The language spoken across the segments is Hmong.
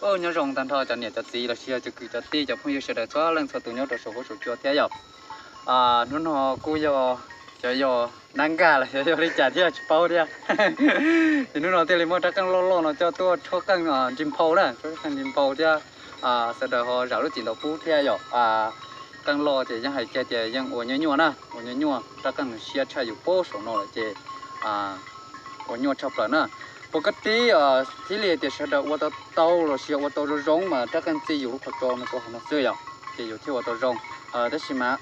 Nyob zoo tag nrho cov niam cov txiv los sis yog cov kwv cov tij cov phooj ywg sawv daws txhua leej txhua tus nyob rau saum huab saum cua thiab yom. Hnub no kuj yog, xyov yog nab nkaj los xyov yog li cas thiab tsis paub thiab. Ces hnub no thiaj li muab rab qeej loj loj no coj tuaj tshuab qeej nrig nphau na, tshuab qeej nrig nphau thiab sawv daws ho zam lub txim ntau pub thiab yom. Qeej loj ces yeej hais kiag tias yeej ua nyuaj nyuaj na, ua nyuaj nyuaj, rab qeej nws siab tshaj yus pab saum no lawm ces ua nyuaj tshaj plaws na. Puas koj tib thiaj li tias sawv daws ua tau tau los sis ua tau zoo zoo mas rab qeej txij yus lub qhov tso no rau hauv no xwb yom, ces yus thiaj ua tau zoo. Tab sis mas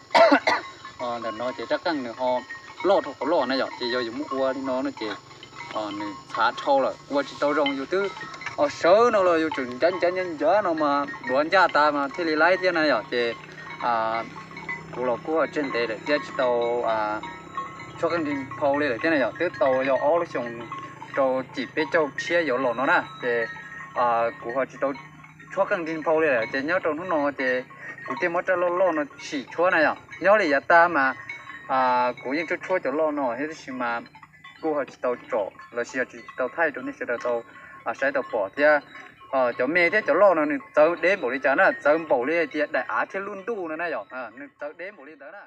ntawm no ces rab qeej nws ho loj dhau qhov loj na yom, ces yog yus muab ua li no no ces nws txhav dhau lawm ua tsis tau zoo, yus twb sawv no los yus tseem ncav ncav ncav ncav no mas duav ncaj tas mas thiaj li laib thiab na yom. Ces kuv los kuj tseg ntev lawm thiab tsis tau tshuab qeej nrig nphau li lawm thiab na yom, twb tau yog ob lub xyoos rau cim peb caug tshiab yuav los no na ces kuv ho tsis tau tshuab qeej nrig nphau li lawm ces nyob rau hnub no ces kuv thiaj muab rab loj loj no sim tshuab na yom. Nyob li yav tag mas kuv yeej tshuab tshuab cov loj no thiab tab sis mas kuj ho tsis tau tsom los sis yog tsis tau thaij rau nej sawv daws tau saib tau pom thiab. Cov me thiab cov loj no nws txawv deb npaum li cas na, txawv npaum li hais tias daim av thiab lub ntuj no na yom, nws txawv deb npaum li ntawd na.